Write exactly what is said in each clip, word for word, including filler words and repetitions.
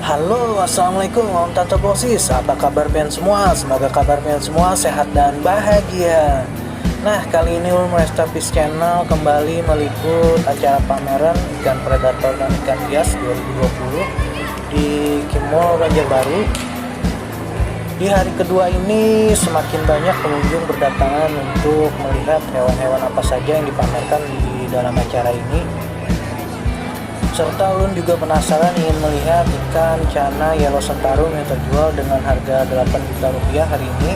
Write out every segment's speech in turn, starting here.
Halo, assalamualaikum, om tante bosis. Apa kabar pian semua? Semoga kabar pian semua sehat dan bahagia. Nah, kali ini ulun Restapiece Channel kembali meliput acara pameran ikan predator dan ikan hias dua ribu dua puluh di Kimol Banjarbaru. Di hari kedua ini semakin banyak pengunjung berdatangan untuk melihat hewan-hewan apa saja yang dipamerkan di dalam acara ini. Serta ulun juga penasaran ingin melihat ikan cana yellow sentarung yang terjual dengan harga delapan juta rupiah hari ini.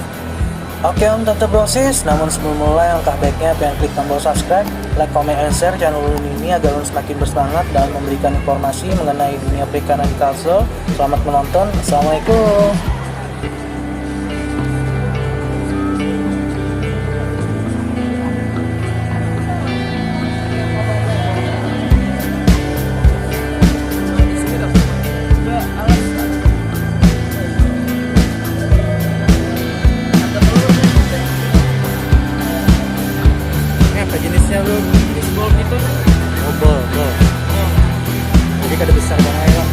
Oke om tante bosis, namun sebelum mulai langkah baiknya pian klik tombol subscribe, like, comment, and share channel ulun ini agar ulun semakin bersemangat dalam memberikan informasi mengenai dunia perikanan di Kalsel. Selamat menonton, assalamualaikum. Ini apa jenisnya lu? Fishball gitu. Oh, ball, ball. Jadi kada besar banget ya.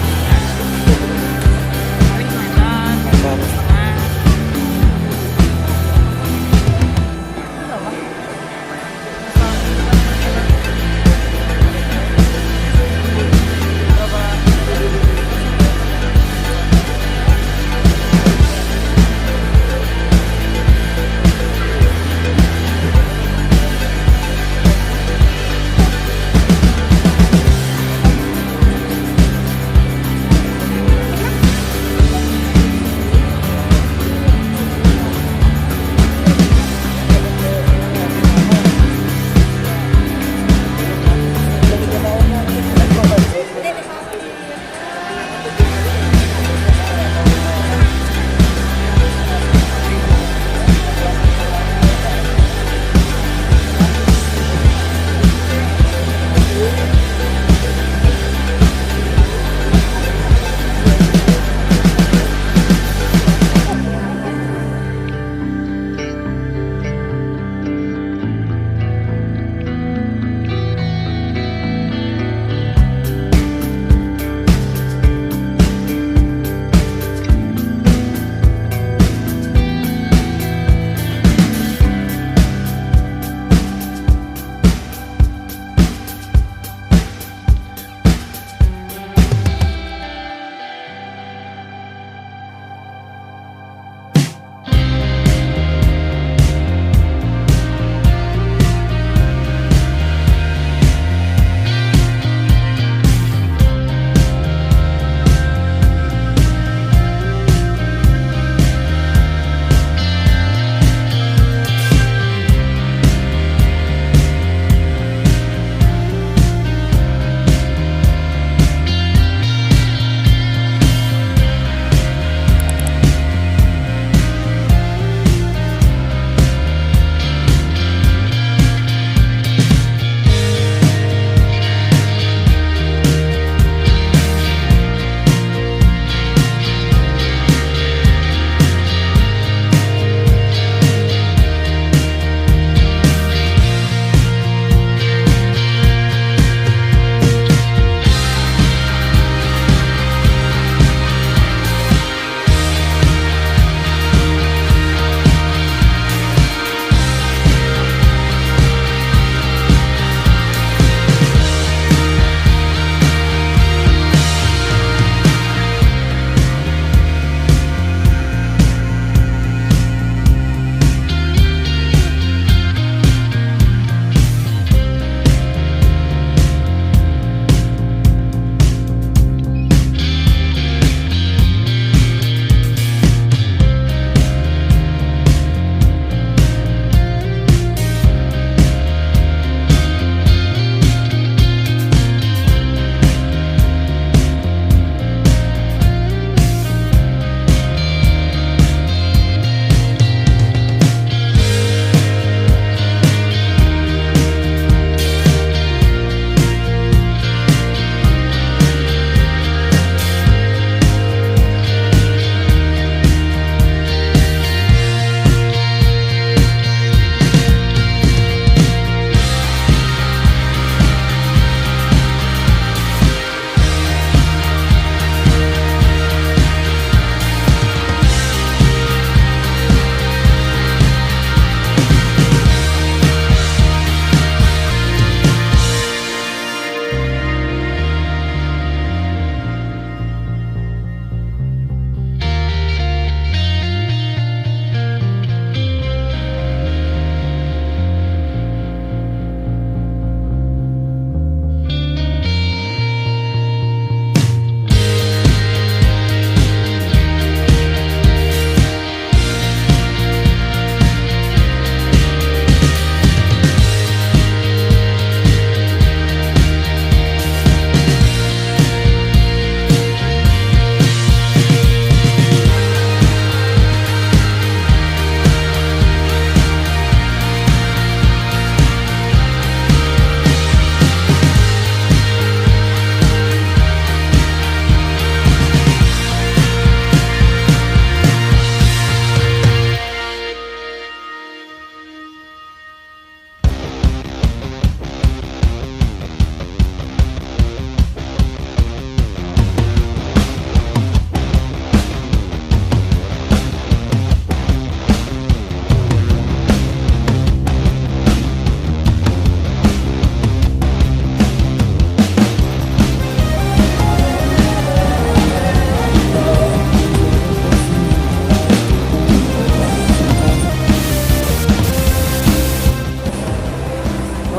Paling meter setengah.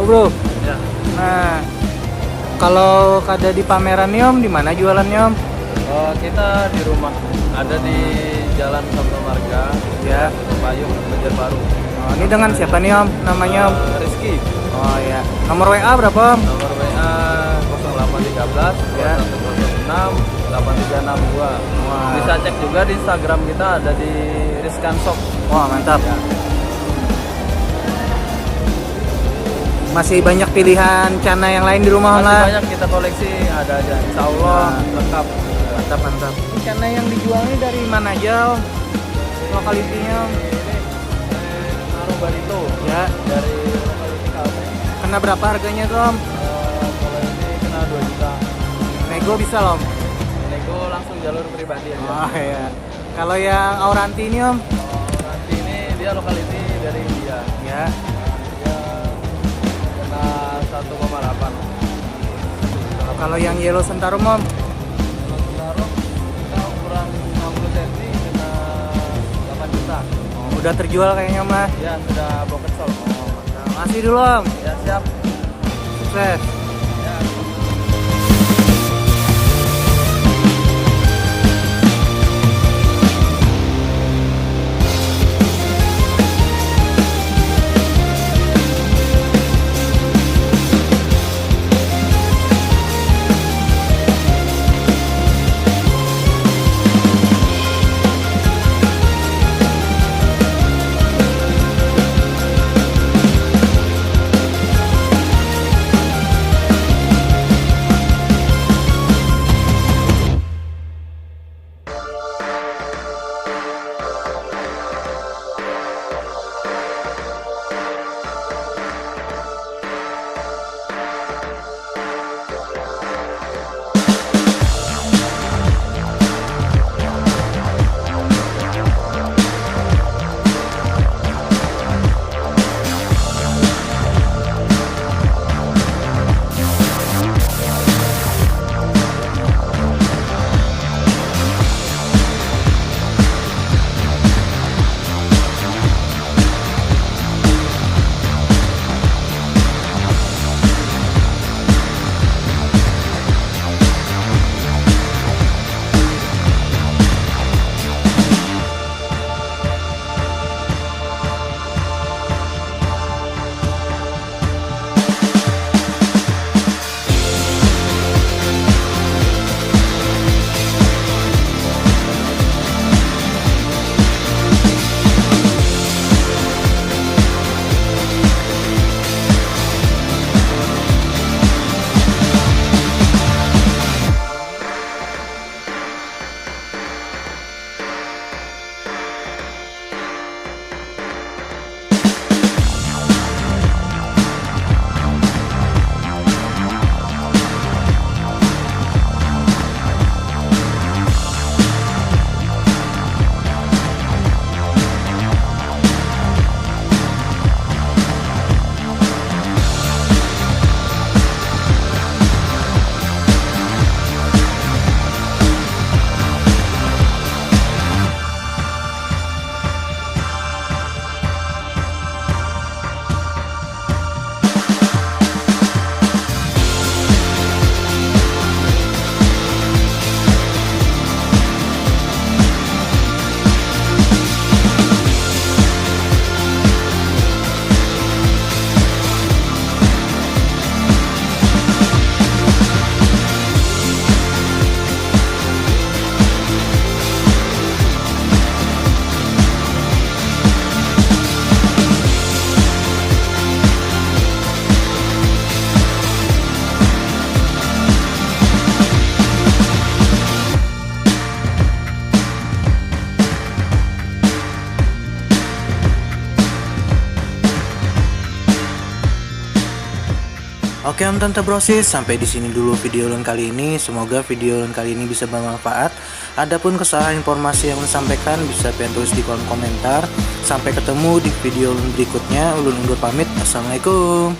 Bro. Ya. Nah, kalau kada di pameran nih, Om, di mana jualannya, Om? Eh, kita di rumah, ada di Jalan Sabto Marga, ya, Payung, Banjarbaru. Oh, ini dengan siapa nih, Om, namanya, Om? Eh, Rizky. Oh, ya. Nomor W A berapa, Om? Nomor W A kosong delapan tiga belas, ya, dua satu kosong enam, delapan tiga enam dua. Wah. Bisa cek juga di Instagram kita, ada di Rizkan Shop. Wah, mantap. Ya. Masih banyak pilihan cana yang lain di rumah, Om, lah? Masih banyak kita koleksi, ada aja. Insya Allah, nah, lengkap. Mantap, mantap. Ini cana yang dijual ini dari mana aja, Om? Lokalitinya, Om? Ini dari Naro Barito. Ya. Dari lokaliti Kalteng. Kena berapa harganya tuh, Om? Eh, kalau ini kena dua juta. Nego bisa, Om? Nego langsung jalur pribadi aja. Oh, iya. Kalau yang Auranti ini, Om? Auranti ini dia lokaliti dari India. Ya. Dia kena satu koma delapan. Kalau yang Yellow Sentarum, Om? Kalau Sentarum, kita ukuran lima puluh senti, kena delapan juta. Oh, udah terjual kayaknya, Om, lah? Ya, sudah pocket sold. Oh, mantap. Makasih dulu, Om. Ya, siap. Sukses. Oke, Om Tante Brosis, sampai di sini dulu video ulun kali ini. Semoga video ulun kali ini bisa bermanfaat. Adapun kesalahan informasi yang ulun sampaikan, bisa pian tulis di kolom komentar. Sampai ketemu di video ulun berikutnya. Ulun undur pamit. Assalamualaikum.